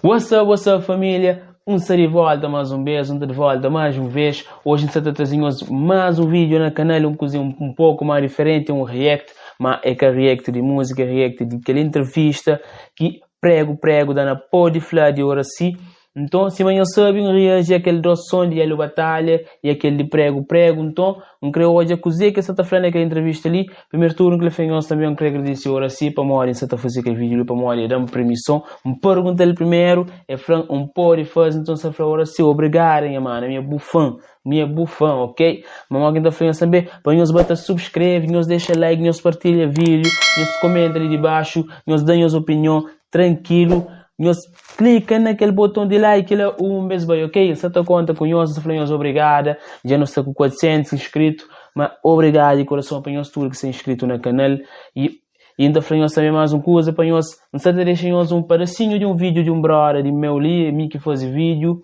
What's up, what's up família? Um sta de volta mais um vez, um tá de volta mais um vez. Hoje está a trazer mais um vídeo na canal, um cozinho um, um pouco mais diferente, um react, mas é que react de música, react de aquela entrevista que prego, prego, dá na pode falar de Oracy. Então, se manhã sabe, um reage aquele do som de Hélio Batalha e aquele de prego, prego. Então, um creio hoje acusei que essa tá falando naquela entrevista ali. Primeiro turno que ele fez também, um creio agradecer Oracy para morrer, você tá fazendo aquele vídeo ali para morrer, dá-me permissão. Um pergunta ele primeiro, é falando, um pode fazer, então você falou Oracy, obrigado, minha mano, minha bufã, minha bufã, ok? Mas alguém tá falando também, para nós bota subscreve, nós deixa like, nós partilha vídeo, nós comenta ali debaixo, nós dá nossa opinião, tranquilo. Nós clica naquele botão de like lá um mês vai, ok? Você tá conta com nós, você falou obrigada. Já nós está com 400 inscritos, mas obrigado de coração para nós tudo que se inscrito no canal. E, e ainda falou também mais uma coisa para nós, não sei deixa nós um pedacinho de um vídeo de um brother de meu ali, mim que faz vídeo.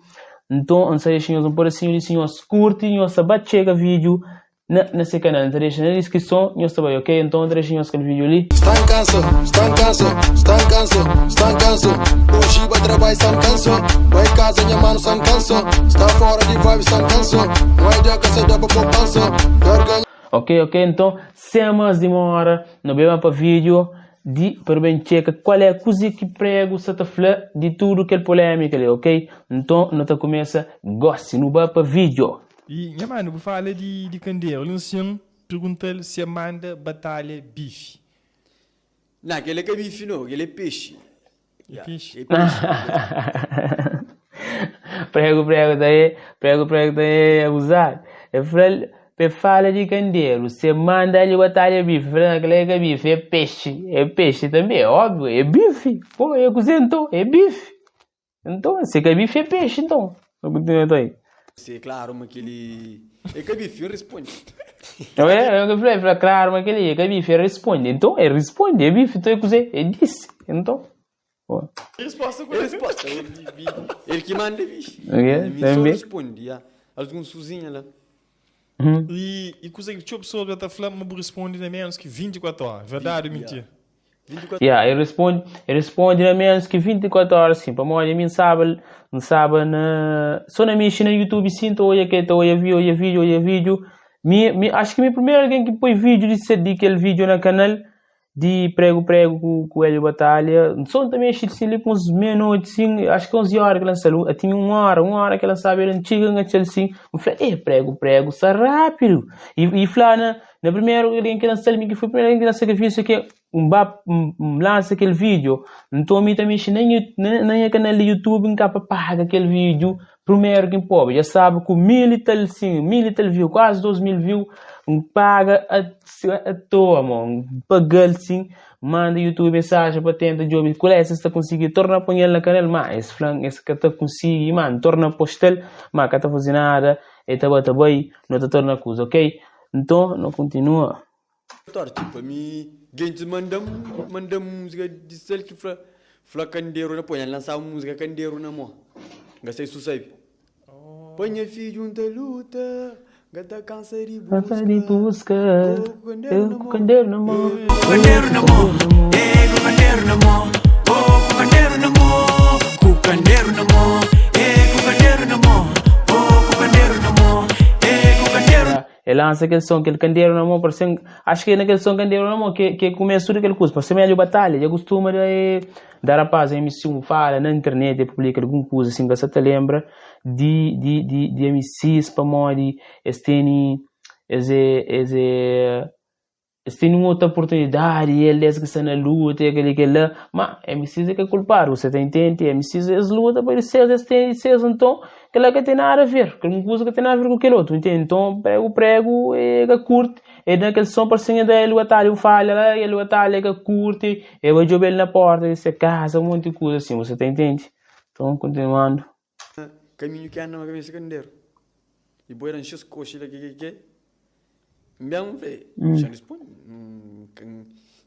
Então, não sei deixa nós um pedacinho de senhor curte, nós bate chega vídeo na, nesse canal. Então deixa na descrição, nós também, ok? Então deixa nós aquele vídeo ali. Está em canso, está em canso, está em canso, está em canso. Hoje vai trabalhar, está em canso. Vai casa, minha mano, está em canso. Está fora de vibe, está em canso. Não é dia que se dá pra poupança. Quero Ok, ok? Então, sem mais demora, nós vamos para o vídeo de para bem checa qual é a coisa que prego se tá falando de tudo que é polêmica ali, ok? Então, nós tá começa goste, não vai para vídeo. E, nha mano, vou falar de, de Candeiro. Ele assim, pergunta-lhe se manda batalha bife. Não, aquele é que é bife não, aquele é peixe. É peixe? É peixe. Prego, prego daí, prego, prego daí é abusado. Eu falei, pe fala de candeiro, você manda ali batalha bife, falei, aquele é bife, é peixe, é peixe também, é óbvio, é bife. Pô, eu cozinho então, é bife. Então, se que é bife é peixe, então. Eu continuo aí. Sim, claro, mas aquele... É que é bife, eu respondo. Não é? Eu falei, falei, claro, mas aquele é que é bife, ele responde. Então, ele responde, é bife, então eu cozinho, ele disse. Então, pô. Resposta É resposta, ele, ele que manda bife. Ok, Ele só também. responde, já. Alguns sozinho lá. E, e coisa que a pessoa está falando, mas responde na menos que 24 horas. Verdade ou mentira? 24 Yeah, ele responde, ele responde na menos que 24 horas, sim. Para mim, mim sabe, não sabe na só na minha no YouTube sim, tô olha que tô olha vídeo, olha vídeo, olha vídeo. Mi, mi, acho que mi primeiro alguém que põe vídeo de de aquele vídeo na canal de prego prego com com Hélio Batalha. Só também acho que ali com uns meia-noite, sim, acho que 11 horas que lançou. Tinha uma hora que lançava, era antiga, antiga assim. Eu falei, eh, prego prego, está rápido. E e falei, na, na primeira alguém que lançou, que foi o primeiro alguém que lançou aquele vídeo, isso aqui, um, ba, um, um lança aquele vídeo. Então, a mim também, nem, nem, nem a canal do YouTube, nunca paga aquele vídeo primeiro que pobre. Já sabe com mil e tal, sim, mil e tal view, quase 2 mil view, um paga a, a toa, mano. Paga sim, manda YouTube mensagem para tentar job, qual é se está conseguir, torna a pôr ele na canal, mas esse flan, esse que tá conseguir, mano, torna a postar, mas que tá fazendo nada, e tá bota bem, não tá torna a coisa, ok? Então, não continua. horas, tipo, a mim, gente manda, manda música de sel que fla, fla candeiro na põe, lançar música candeiro na mão. Gastei isso sabe. Põe filho junto à luta, gata cansa de Cansa de busca. busca, Oh, candeiro eu na com mão. candeiro na mão. Candeiro na mão, eh, com candeiro na mão, oh, com candeiro na mão, com candeiro na mão, eh, com candeiro na mão, oh, com candeiro na mão, eh, com candeiro Ele lança aquele som, aquele candeeiro na mão, parece, acho que é naquele som candeeiro na mão que, que começa tudo aquele curso, parece meio batalha, já costuma de, dar rapaz, MC1 fala na internet, publica alguma coisa assim, que você te lembra de, de, de, de MCs para modi, eles têm, eles, eles, eles têm uma outra oportunidade, e eles que estão na luta, e aquele que lá, mas MCs é que é culpado, você tá entende? MCs eles lutam para eles, eles têm, eles então, aquilo que tem nada a ver, que uma coisa que tem nada a ver com aquele outro, entende? Então, prego, prego, é que curte, é naquele som parceiro dele, o batalha, falha lá, ele batalha que curte, eu vou jogar ele na porta, ele casa, um monte de coisa assim, você tá entende? Então, continuando. Caminho que anda na cabeça candeiro. E boi eram chus coxas lá que que que. Mbem falei, já responde. Hum,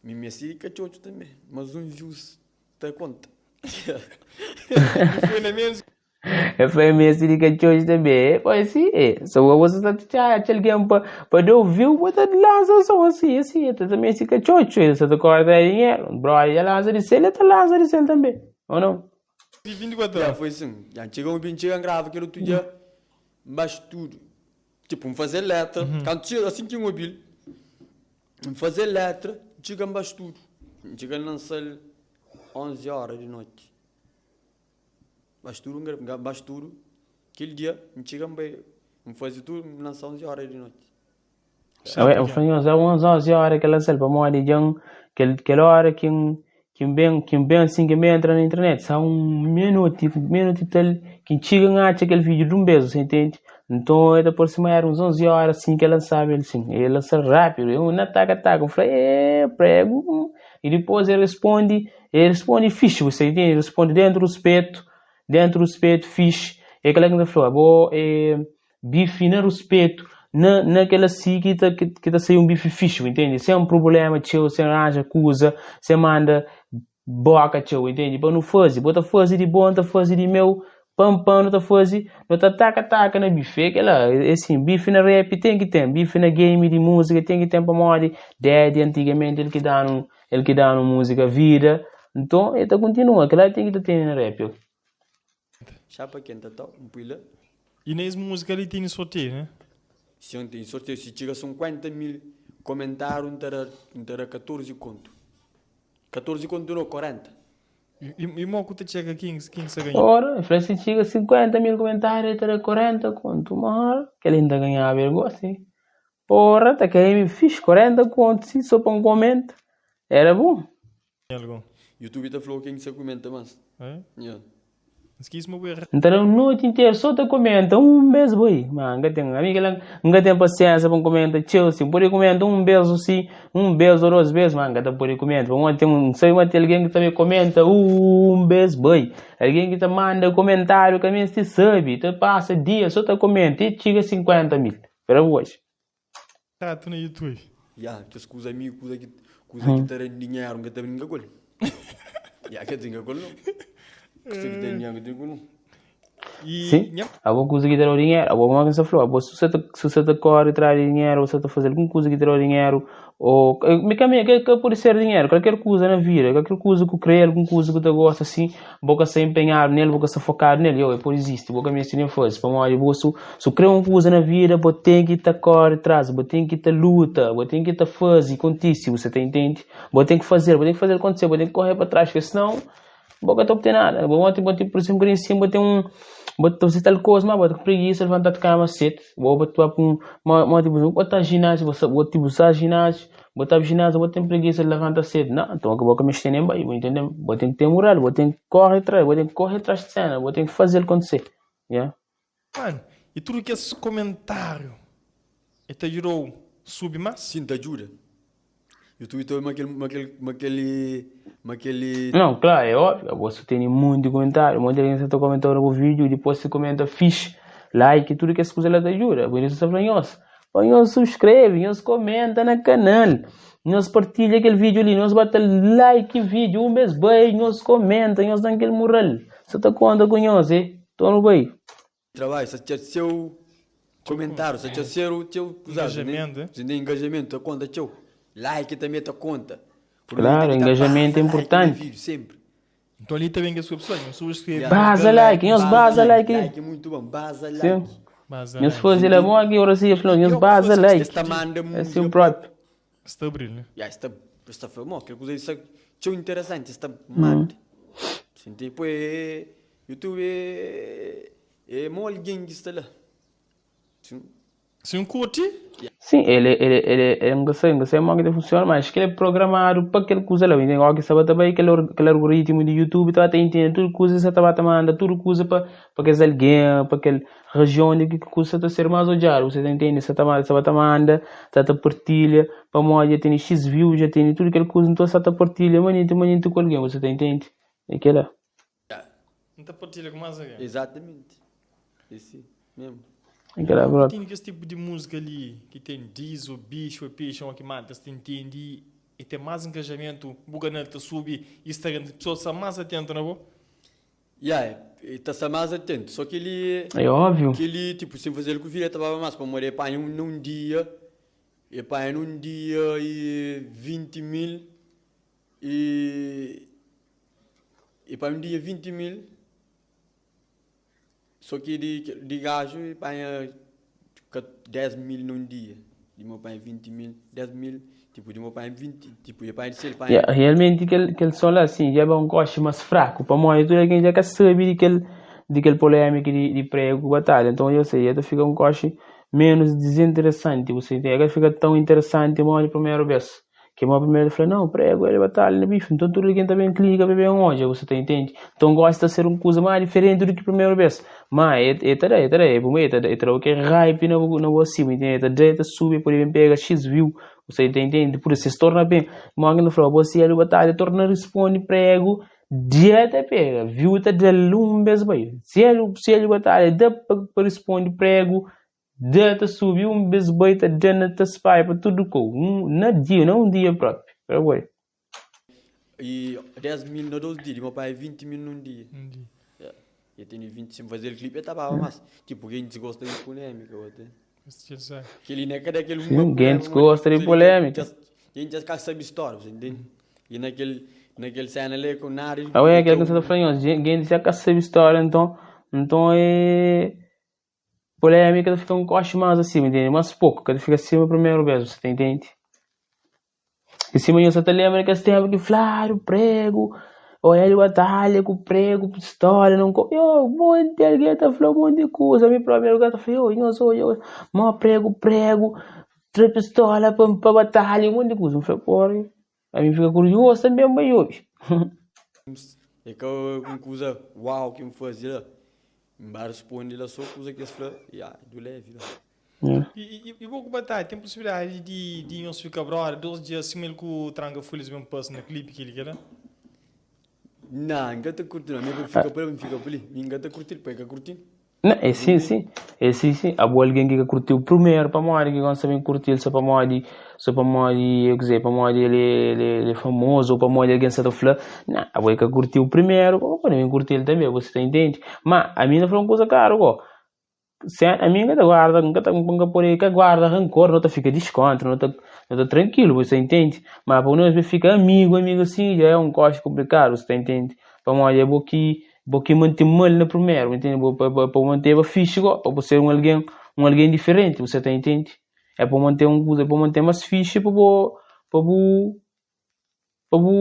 me meci cachocho também, mas um views tá conta. E foi na menos Eu falei mesmo de cachorro também. Pô, assim, é. Só você tá te alguém para dar ouvir, você lança som assim, assim. Também esse cachorro, você tá corta dinheiro. Bro, já lança de selo, tá lança de selo também. Ou não? Di 24 Ya, horas. foi assim. Ya, txiga un txiga N grava kel otu dia, N baxu tudu. Tipo, N faze letra, kantu txiga, assim ki N obi-l, N faze letra, N txiga N baxu tudu. N txiga N lansa-l 11 hora di noti. Baxu tudu, N baxu tudu. Kel dia, N txiga N bai, N faze tudu, N lansa 11 hora di noti. Eu fla nhos, é uns 11 hora que lançal, pamodi dja kel kel hora ki N ki N ben ki N ben assim ki N ben entra na internet, sa un meia-noite, meia-noite e tal, ki N txiga N atxa kel vídeo dun bes, você entende? Nton el ta parse ma era uns 11 hora assim ki el lançaba el sim, el lançal rápido, eu na taka taka, N fla, ê prego, e dipôs el responde, el responde fixe, você entende? El responde dentro ruspetu, dentro ruspetu, fixe, é kela ki N ta fla, abo é Bifi na ruspetu, na na kel asi ki ta ki ta sai un bifi fixi, bu intende? Sen prubléma txeu, sen ranja kuza, sen manda bóka txeu, bu intende? Pa nu faze, bo ta faze di bo, N ta faze di meu, pan pan nu ta faze, nu ta taka taka na bifi, é kel-la, é sin, bifi na rap ten ki ten, bifi na game di múzika ten ki ten pamodi Daddy antigamenti el ki da-nu el ki da-nu múzika vida, nton el ta kontinua, kel-la ten ki ta tene na rap. Chapa kenta tau, N pui la. E na es múzika li tene sorteio, né? Sim, tem sorteio. Si txiga 50 mil komentáriu, N ta da, N ta da 14 kontu. 14 kontu no, 40. E, e mo ku ta txeka ken, ken ki sta ganha? Ora, el fla si txiga 50 mil komentáriu el ta da 40 kontu. Ma ora, kel li N ta ganhaba el gosi. Porra, ta kai-mi fixi 40 kontu si so pa N komenta. Era bon. Algon. YouTube ta fla-u ken ki sa kumenta más. É? Yeah. N skese ma bu é N ta da un noti interu so ta komenta un bes boi. Ma N ka ten, ami kila N ka ten pasiensia pa N komenta txeu si. N pode komenta un bes o si, un bes o dos bes, ma N ka ta pode komenta. Pamodi ten un, N sabe ma ten algen ki ta bai komenta un bes boi. Algen ki ta manda komentariu ka meste sabe, ta pasa dia so ta komenta i txiga 50 mil. Pera bu oji. Rato na YouTube. Ya, kes kuza ami, kuza ki, kuza ki ta da dinheru, N ka ta brinka ku el. Ya, ka ta brinka ku el no. Kuza ki ta da dinheru, N ka ta brinka ku el no. E Sim, nha abo kuza ki ta dau dinheru, abo kuma ki N sta flau, abo si sa ta, si sa ta kori tras di dinheru, sa ta faze algun kuza ki ta dau dinheru, o mi ka mi ka pudi ser dinheru, kalker kuza na vida, kalker kuza ku kre, algun kuza ku ta gosta si, bo ka sta empenhadu nel, bo ka sta fokadu nel, yo, e pudi izisti, bo ka meste nen faze, pamodi bo su su kre un kuza na vida, bo ten ki ta kori tras, bo ten ki ta luta, bo ten ki ta faze kontise, bu sa ta intende? Bo ten ki fazel, bo ten ki fazel kontise, bo ten ki kore pa tras, purki sinau bo ka ta obte nada. Bo bo bo por izenplu, li nsin bo ten un, bo ta faze tal koza, ma bo ta ku pregisa levanta di kama sedu, bo bo ta bai pa un, bo ta jinásiu, bo bo tipo sa jinásiu, Bo ta ginásio bo ten preguiça de levanta cedo não então bo ka meste nem bai bo entende bo ten que ter moral bo ten que corre atrás bo ten que corre atrás de cena bo ten que fazer acontecer yeah. Mano, e tudo kes comentário e ta djudou subi mas? Sim, ta djuda. YouTube ta obi ma kel ma kel ma kel ma kel. Não, claro, é óbvio, abo su tene monti comentário, monti algen sa ta comenta na bo vídeo, dipôs si comenta fixe, like, tudo kes kuza la ta djuda. Por isso sa fla nhos, Pa nhos subscreve, nhos comenta na canal, nhos partilha kel vídeo li, nhos bota like vídeo, um bes bai, nhos comenta, nhos dan kel mural. Sa ta conta ku nhos, eh? Então nu bai. Trabalho, sa txeu seu comentário, sa txeu seu txeu Engajamento, eh? Entendeu? Engajamento, ta conta txeu. Like também ta conta. Por Claro, mim, tem que tá engajamento é baza like na importante. vídeo sempre. Então ali também que a sua pessoa, nhos subscreve, nhos Baza da like, nhos baza like. Like é muito bom, baza Sim. like. Baza Nhos like. faze la bom aqui, ora sim, falou, nhos Eu baza faço like. Esta manda É música. assim próprio. Sta abril, né? Ya, esta esta foi mo, aquela coisa isso é txeu interessante, esta manda. Senti, pô, é YouTube é é mo alguém que está lá. Sim. Si un kurti. Sim, ele, ele, ele, ele nunca sei, nunca sei como é que funciona, mas que ele é programado para aquele coisa lá, entende? Ó, que sabe também aquele, aquele algoritmo de YouTube tá entendendo tudo coisa, você tá tá manda tudo coisa para para aqueles alguém, para aquela região onde que coisa tá ser mais odiado, você tá entendendo? Você tá você tá manda, tá tá partilha, para modo já tem X views, já tem tudo aquela coisa, então você tá partilha, manito, manito com alguém, você tá entendendo? É aquela. N ta partilha ku más algen. Exatamente. Esse mesmo. Aquela própria. Tem kes tipo di múzika li ki ten diz o bixu o peixe o ki mata es ta intendi e ten más engajamentu bu kanal ta subi Instagram pesoas sta más atentu na bo? Ya, e ta sta más atentu. Só kel-li. É óbvio. Kel-li, tipo, si N faze-l ku vida, ta baba más, pamodi e panha un nun dia, e panha nun dia e 20 mil e, e panha un dia 20 mil. Só ki di di gaju e panha ka 10 mil num dia, di meu panha 20 mil, 10 mil, tipo di meu panha 20, tipo e panha di sel panha. Yeah, realmenti kel kel som la sim dja ba un koxi mas fraku pamodi tudu algen dja ka sabi di kel di kel polémika di di pregu ku batalha nton eu sei dja ta fika un koxi menus dizinteresanti bu sa ntende ka fika tão interesanti modi primeru bes Ke ma primeru el fla, Nau, pregu el batalha na bife. Nton tudu algen ta ben klika pa ben odja, bu sa ta intende? Nton gosi ta ser un kuza más diferenti di ki primeru bes. Má e e ta da, e ta da, e e ta e ta da-u kel hype na bu na bu asima, intende? E ta da, e ta subi, e pode ben pega xis view, bu sa ta intende? Pur isu, si es torna ben, ma algen ta fla-u, bo si el batalha torna risponde pregu, dia ta pega, view ta da-l un bes bai. Si el si el batalha da pa pa risponde pregu, Dia ta subi un bes bai ta da na ta spadja pa tudu kou un na dia na un dia propi pa bai. E 10 mil na 2 dia, di meu pai é 20 mil num dia. Um dia. Yeah. Eu tenho 20, se fazer clipe eu tava mais. Tipo, quem gosta de polêmica, até. Que ele nem cada aquele Sim, quem gosta de polêmica. Quem já sabe história, você entende? E naquele naquele cena ali com nada. Ah, ué, aquele que você tá falando, quem já sabe história, então, então é Polémika ta fika un koxi más asima, intende? Más poku, ka ta fika sima primeru bes, bu sa ta intende? I sima nhos sa ta lenbra kes ténpu ki fladu pregu, ô el batalha ku pregu, pistola na un ko, yo, monti algen ta fla monti kuza, mi propi algen ta fla, yo, nhos odja, ma pregu, pregu, tra pistola pa pa batalha, un monti kuza, N fla, pori, ami N fika kuriozu tanbe N bai obi. É ka un kuza uau ki N faze la. N ba responde la so kuza ki es fla, ya, du levi la. I, i, i bo ku Batalha, ten posibilidadi di, di nhos fika brother dos dia sima el ku Tranka Fulhas ben pasa na clipe kili kela? Nah, N ka ta kurti nau. Mi pa fika pa la, pa N fika pa li. Mi N ka ta kurti-l, pa el ka kurti-m. Nah, é sim, sim. É sim, sim. Abo algen ki ka kurtiu primeru, pamodi ki gosta ben kurti-l so pamodi, so pamodi, eu kizê, pamodi el é, el é, el é famozu ou pamodi algen sa ta fla. Nah, abo é ka kurtiu primeru, bo pode ben kurti-l tanbe, bu sa ta intende? Ma, ami N ta fla un kuza klaru go, se ami N ka ta guarda, N ka ta, N ka pode ka guarda rankor, no ta fika diskontra, no ta, no ta trankilu, bu sa intende? Ma pa nos ben fika amigu, amigu asin, dja é un koxi konplikadu, bu sa ta intende? Pamodi abo ki Bo ki manti mal na primeru, bu intende? Bo pa pa pa manteba fixi go, pa bo ser un algen, un algen diferenti, bu sa ta intende? É pa mante un kuza, pa mante mas fixi pa bo, pa bu, pa bu,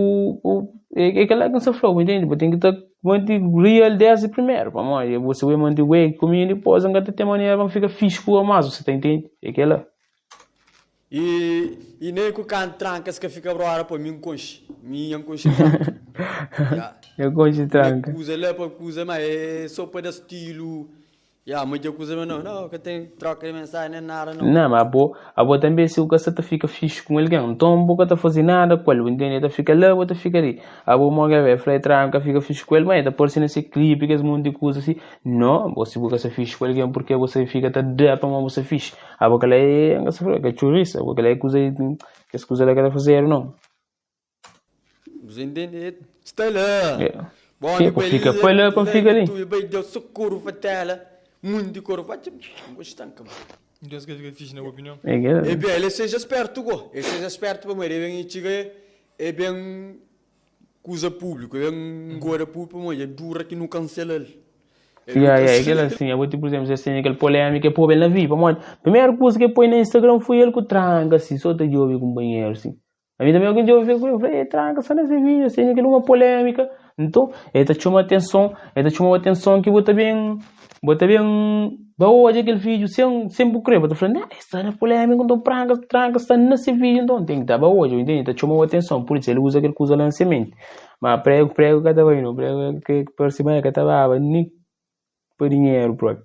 bu é kila ki N sta fla-u, bu intende? Bu ten ki ta manti real desdi primeru, pamodi bo si bo manti wake ku mi dipos N ka ta ten manera pa N fika fixi ku bo mas, bu sa ta intende? É kila. E e nem ku kan tranka es ka fika brother pô mi nkonxe mi nha nkonxe tranka ya Nha konxe na tranka. kuza la pa kuza ma é so pa da stilu ya ma dja kuza ma não não ka ten troka di mensagem nem nada não. Não, ma abo, abo tanbe si bu ka sa ta fika fixi ku un algen, nton bu ka ta faze nada ku el, bu ntende? El ta fika la, bu ta fika li. Abo mo ke fla e tranka fika fixi ku el, ma e ta parse na se klipi kes monti kuza si. No, bo si bu ka sta fixi ku algen purke bu sta fika ta da pamodi bu sta fixi? Abo kela é N ka sta fla ka txurisa, abo kela é kuza kes kuza la ka ta fazedu no. Bu intende? E sta la. Yeah. Bom, Sim, pa fika pa la, pa fika li. Tu bai deu socorro fatela, mundi coro, vai te gostanka. Deus ka fika fixi na bu opinion? É kela. E bem, ele seja esperto go. Ele seja esperto pa mãe, ele vem e txiga e bem kuza público, e bem ngoda público pa mãe, é dura ki nu cancela-l. Ya, ya, é kel assim, abo tipo, por exemplo, se tem aquele polêmica, é pô ele na vi, pamodi, primeiro coisa que põe na Instagram foi ele com tranca, assim, só tá de ouvir companheiro, assim. A mim também alguém de ouvir, eu falei, tranca, só nesse vídeo, assim, aquilo uma polêmica. Então, ele tá chama atenção, ele tá chama atenção que bota bem, bota bem, ba olha aquele vídeo sem, sem bu querer, bota falando, não, está na polêmica, então tranca, tranca, está nesse vídeo, então tem que dar ba olha, entende? Tá chama atenção, por isso ele usa aquele coisa lançamento. Ma prego, prego ka ta bai no, prego ke parse ma ka ta baba ni pa dinheru propi.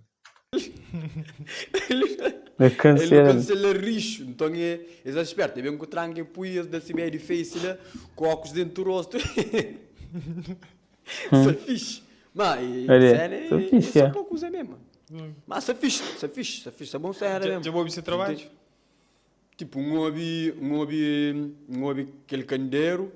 El É kansela. kansela rixu, nton é es é spertu, é ben ku tranka e pui es da si bedi face la, ku ókus dentu rostu, sa fixi. Ma e Olha, sena sa é é fixi, so é. pa kuza mesmu. Ma sa fixi, sa fixi, sa fixi, sa bon sena Dja mesmu. dja bu obi se trabadju? Tipo, N obi, N obi, N obi kel kanderu,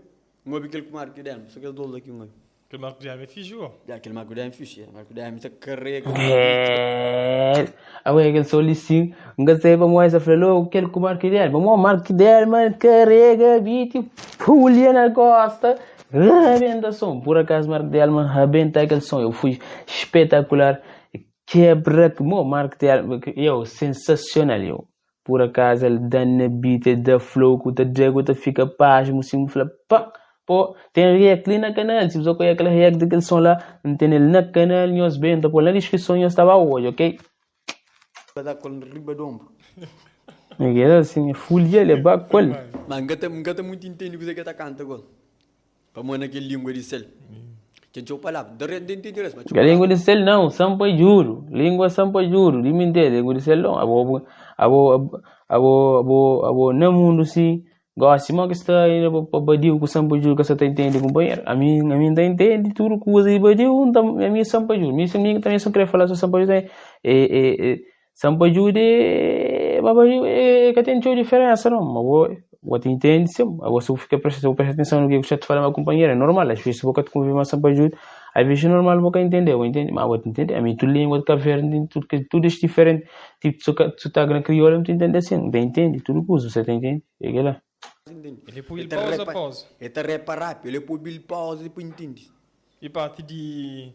N obi kel ku Marco Guilherme, so kes dos la ki N obi. Kel Marco Guilherme é fixi go. Ya, kel Marco Guilherme é fixi, ya, Marco Guilherme ta karega. Eeeeh, awe kel som li sim, N ka sabe pamodi es ta fla logu kel ku Marco Guilherme, pamodi Marco Guilherme karega beat, pulha na kosta, rabenta som. Por akazu Marco Guilherme rabenta kel som, eu fui espetakular. Kebra mo Mark Telma yo sensasional yo. Por acaso el da na beat, el da flow ku ta da ku ta fika pasmo sim fla pa pô tem react li na canal, se você conhece aquele react daquele som lá, não tem ele na canal, nhos bem, tá pôr na descrição nhos tava hoje, ok? Pa da kol riba di ombru. É assim, folia ele ba kol. Ma N ka ta, N ka ta mutu intende kuzê ki el ta kanta gó. Pamodi na kel língua di sel ten txeu palavra. N ta re, N ta intende res, ma txeu Ka língua palavra. di sel não, sampa juro. Língua sampa juro, di mi ntende, língua di sel não. Abo, abo, abo, abo, abo na mundu si, gosi mo ki sta ainda pa, pa badiu ku sampa juro ka sa ta intende kumpanheru. Ami, ami N ta intende tudu kuza di badiu, N ta, ami sampa juro. Mi, mi tambi si N kre fala so sampa juro tambi, e, e, e Sanpadjude e babadiu e ka ten txeu diferensa no, ma bo bo ta intende sim, abo si bu fika presta si bu presta atenson no ke ku sta ta fala ma kunpanheru é normal, as vezes si bo ka ta konvive ma sanpadjude as vezes é normal bo ka intende, bo intende, ma bo ta intende, ami tudu lingua di Kabu Verdi tudu ke tudu es diferenti tipu si ka sotaki na kriolu mi ta intende asin, N ta intende tudu kuza, bu sa ta intende, é kila. Ele pui El ta pausa repa, pausa. el ta repa rápidu, el poi bil pausa pa intende. E parti di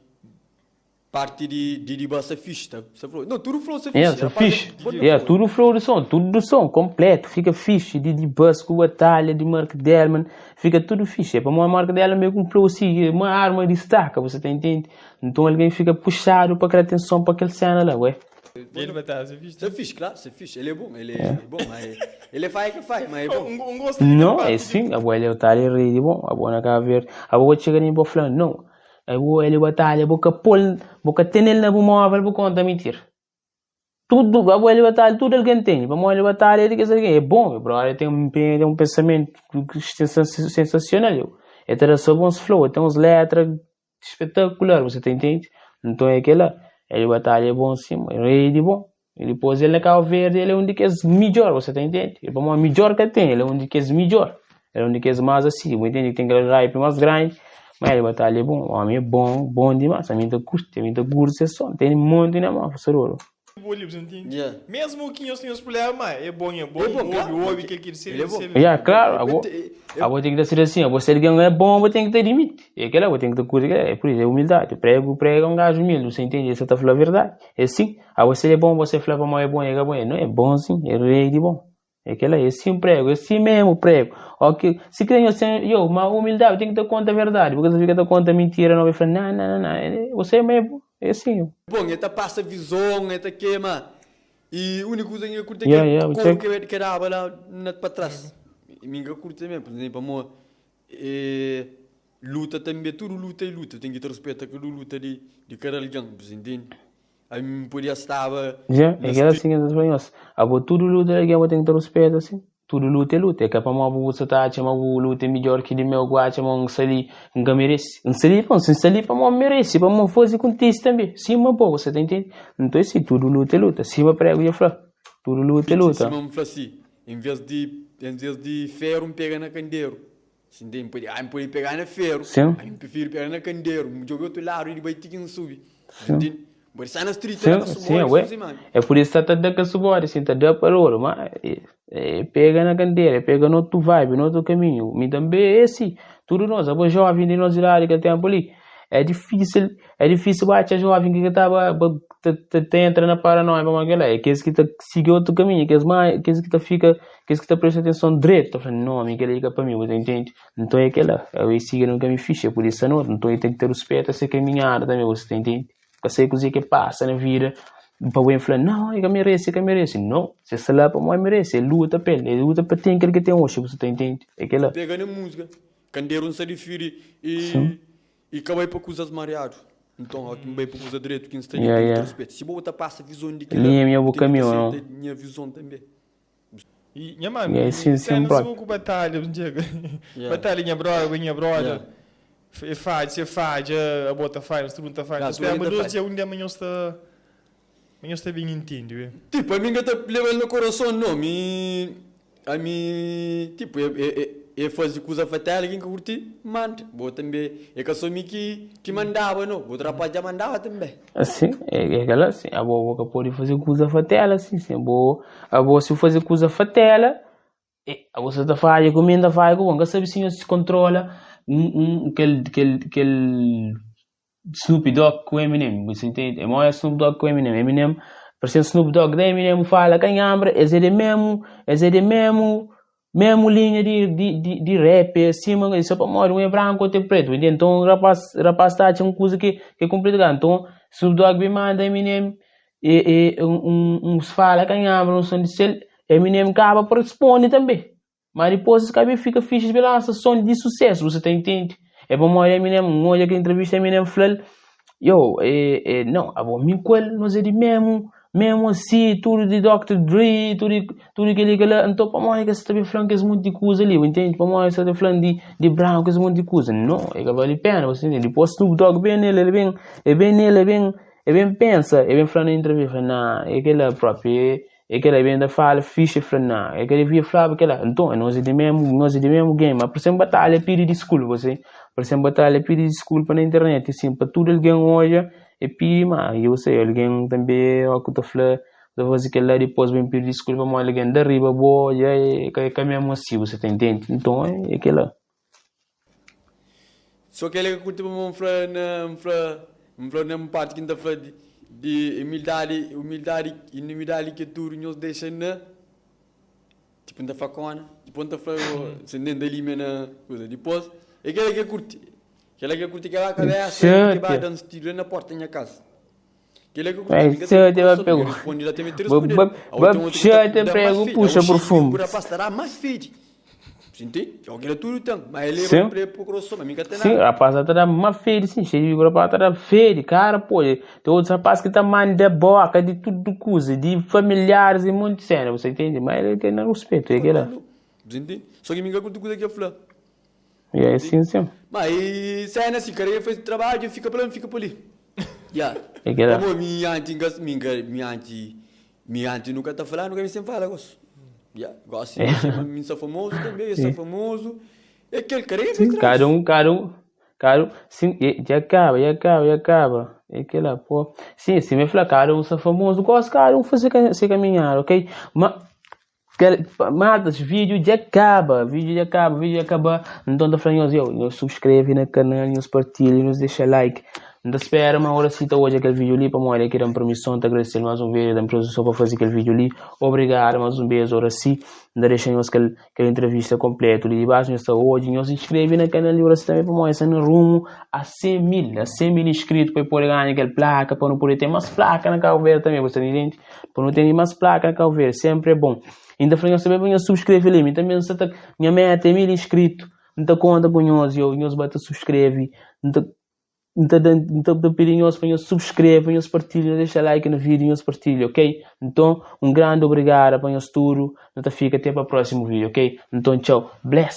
Parti di di di ba sta fixi ta sta flow no tudu flow sta Yeah, fixi sta rapaz fixe. é bon na Yeah, flow. tudo flow do som, tudo do som, completo, fica fixe. De de Buzz com Batalha, de Mark Delman, fica tudo fixe. É para uma Mark Delman meio com um flow assim, uma arma destaca, você tá entende? Então alguém fica puxado para aquela atenção para aquela cena lá, ué. Ele vai estar a vista. Sta fixi claro sta fixi ele é bom ele é bom mas ele é fai que fai mas é bom. Um, um gosto de Não, é parte de sim, a boa ele tá ali rei de bom, a boa na Cabo Verde, a boa chega nem para falando, não. Abo Hélio Batalha, bo ka pol, bo ka tenel na bu móvel, bu konta mentira. Tudu, abo Hélio Batalha, tudu algen tene. Pamodi Hélio Batalha é di kes algen, é bon, meu brother, ten un ten un pensamentu sensasional. Eu. El ta da só bons flow, el ten uns letra espetakular, você ta entende? Nton é kela, Hélio Batalha é bon sim, rei di bon. E dipôs el na Cabo Verde, el é un di kes midjor, você ta entende? El pamodi midjor ka ten, el é un di kes midjor. El é un di kes más asi, bu entende? Ki ten kel hype más grandi. Ma Hélio Batalha é bon, omi é bon, bon dimás. Ami N ta kurti, ami N ta kurti se son. Tene monti na mão, fasador. Bo li, entende? Yeah. Mesmo que nós tenhamos problema, mas é bom, é bom, É bom, ouve, claro, ouve, porque que ele ser, ele é bom. ser. Ya, claro, É, abo, é, é, abo ten ki ta ser assim, abo se algen é bom, abo ten ki ta admiti. É kela, abo ten ki ta kurti kela, é por isso, é humildade. Prego, prega um gajo humilde, você entende? Ele só ta fla verdade. É assim, abo se ele é bom, você fla pa mo é bom, é ka bom, é não é bom sim, é rei de bom. É kela, é assim prego, é assim mesmo prego. Ok, se crê você, yo, ma humildade tem que ter conta a verdade, porque você fica te conta mentira, não vai falar, não, não, não, não, é- você é mesmo, é assim. bom el ta pasa vizon el ta kema e úniku kuza ki N ka kurti é Yeah, kel yeah, koru check. ki ke daba la na pa tras mi N ka kurti mesmo por exemplo pamodi e luta tanbe tudu luta é luta ten ki ta ruspeta kada luta di di kada algen bu sa intende ami N podia staba Já, na é aquela assim que eu falo, abo tudo luta alguém vou ter que ter respeito assim. Tudo luta é luta, é que pa mo bu sa ta atxa ma bu luta é midjor ki di meu, ku atxa ma N sta li, N ka merese. N sta li, pon, si N sta li pamodi N merese, pamodi N faze kontise tanbe, sima bo, bu sa ta intende? Nton é si, tudu luta é luta, sima pregu dja fla, tudu luta é luta. Sima N fla si, en ves di, en ves di feru N pega na kanderu. Si N ten, N pode, ah, N pode pega na feru, Sim. ami N prifiri pega na kanderu, N djobe otu ladu di bai ti ki N subi. Sim. Ntende? N pode sta na street la Sim, ka sim, subodi, ué. susi mami. É por isso ta ta da ka subodi, sim, ta da pa loro, ma é, é pega na kanderu, é pega notu vibe, notu kaminhu. Mi tanbe é si, tudu nos, abo jovem di nos idadi kel tempu li, é difísil, é difísil bu atxa jovem ki ka ta ba, ba ta, ta, ta entra na paranoia pamodi kela, é kes ki ta sigi otu kaminhu, kes ma, kes ki ta fika, kes ki ta presta atenson dretu, ta fla, no, mi kela li ka pa mi, bu ta intende? Nton é kela, el sigi na un kaminhu fixi, el pode sta na otu, nton el ten ki ta ruspeta se kaminhada tanbe, bu ta intende? Ka sai kuzê ki pasa na vida pa bu fla, no, el ka merese, el ka merese. No, se sta la pamodi el merese, el luta pa el, el luta pa ten kel ki ten oxi, bu ta intende? É kela. Pega na múzika, kanderu N sa difiri i Sim. i ka bai pa kuzas mariadu. Nton, óki N bai pa kuza dretu ki N sta li, Yeah, ten ki ta yeah. ruspeta. Si bo ta pasa vizon di kila, Li é minha bu bu ten ki ta kaminhu, não? seta nha vizon tanbe. E nha mano, Yeah, sim, sim, cena próprio. suma ku batalha, Diego. Yeah. Batalha nha brother, ku nha brother. Yeah. E fadja, se fadja, a bota fadja, tudo mundo ta fadja. Claro, Espera, tudo mas ta dois fadja. dia um dia amanhã está amanhã está bem entende, ué. Tipo, ami N ka ta leba-l na korason, no. Mi, ami, tipo, e, e, e, e faze kuza fatela ki N ka kurti, manda. Bo tanbe, e ka so mi ki, ki mandaba, no. Bo rapaz dja mandaba tanbe. Assim, é, é aquela assim, abo bo ka pode fazer kuza fatela assim, sim, bo, abo se fazer kuza fatela, e, abo sa ta fadja ku mi, N ta fadja ku bo, N ka sabe si nhos se kontrola um, um, kel, kel, kel. Snoop Dogg ku Eminem, bu entende? É mó é Snoop Dogg ku Eminem. Eminem, parecendo Snoop Dogg da Eminem fala canhambra, es é de mesmo, es é de mesmo, mesmo linha de, de, de, de rap, é assim, mano, só para morrer, um é branco, outro é preto, entende? Então, o rapaz, rapaz tá achando coisa que, que é complicado. Então, Snoop Dogg me manda Eminem, e, e um, um, uns fala canhambra, um som de sel, Eminem acaba por responde também. Mas depois esse cabelo fica fixe de lança som de sucesso, você tá entende? É bom olhar Eminem, um olha que entrevista Eminem falou, yo, é, é, não, a bom mim com ele, nós é de mesmo, mesmo assim, tudo de Dr. Dre, tudo, tudo que ele que lá, então para morrer que você tá falando que esse monte de coisa ali, entende? Para morrer você tá falando de, de branco, esse monte de coisa, não, é que vale a pena, você entende? Depois Snoop Dogg bem nele, ele bem, é bem nele, é bem, é bem pensa, é bem falando na entrevista, não, é aquela própria, é aquela bem da fala, ficha, fala, não, é que ele via falar aquela, então, é nós é de mesmo, nós é de mesmo game, mas por exemplo, batalha pede desculpa, você, por exemplo, batalha pede desculpa na internet, assim, para tudo alguém olha, e pede, mas eu sei, alguém também, ó, que eu tô falando, da fazer aquele lá, depois vem pedir desculpa, mas alguém da riba, boa, já é, é, é mesmo assim, você tá entende? Então, é, é aquela. Só que ele que curte para fla na fla fla na parte que tá fla de, de humildade, humildade, inimidade que tudo nós deixa na tipo tá facona, tipo tá fla se nem dali na coisa. Depois é aquele que curte. Aquele que curte aquela cabeça que vai dando tiro na porta da minha casa. Aquele que curte. Vai, se eu te pego. Responde lá também te Ba- responde. ba- ba- te prego, puxa profundo. Rapaz, estará mais feio. Senti? Eu quero tudo tem, mas ele Sim. é para o coração, mas nunca tem Sim, nada. rapaz, tá dando uma feira, sim, cheio de rapaz, tá dando feira, cara, pô. Tem outros rapazes que tá mandando boca de tudo coisa, de familiares e muito cena, você entende? Mas ele tem respeito, é aquela. Senti? Só que minha curte coisa que eu falo. E é assim, sim. Mas cena assim, cara, faz trabalho, fica por lá, fica por ali. Yeah. É aquela. Como minha anti, minha minha anti, minha anti nunca tá falando, nunca me sempre fala, gosto. Yeah, gosto. Eu sou famoso também, eu sou famoso. É aquele cara, ele faz Sim, trabalho. cada um, cada um, cada um, sim, e- já acaba, já acaba, já acaba. É aquela, pô. Sim, sim, me fala, cada um ser famoso, gosto, cada um fazer se caminhar, ok? Mas, matas, vídeo já acaba, vídeo já acaba, vídeo já acaba. Então, tá falando, eu, eu subscreve no canal, nos partilha, nos deixa like. Então, espera uma hora cita hoje aquele vídeo ali, para morrer aqui, dando permissão, te agradecer mais um vídeo, dando permissão para fazer aquele vídeo ali. Obrigado, mais um beijo, ora sim. Ainda deixem aquele, aquela entrevista completa ali de baixo, nós hoje, nós se inscreve no canal e ora sim também para morrer, no rumo a 100 mil, a 100 mil inscritos para poder ganhar aquela placa, para não poder ter mais placa na Cabo Verde também, você entende? Para não ter mais placa na Cabo Verde, sempre é bom. Ainda falei, também para subscrever ali, também você tá, minha meta é 1000 inscritos, então conta com nós, eu, nós bota subscreve, então então, então, pedindo para nós subscreva, nós partilha, deixa like no vídeo, nós partilha, ok? Então, um grande obrigado para nós tudo. Então, fica até para o próximo vídeo, ok? Então, tchau. Bless!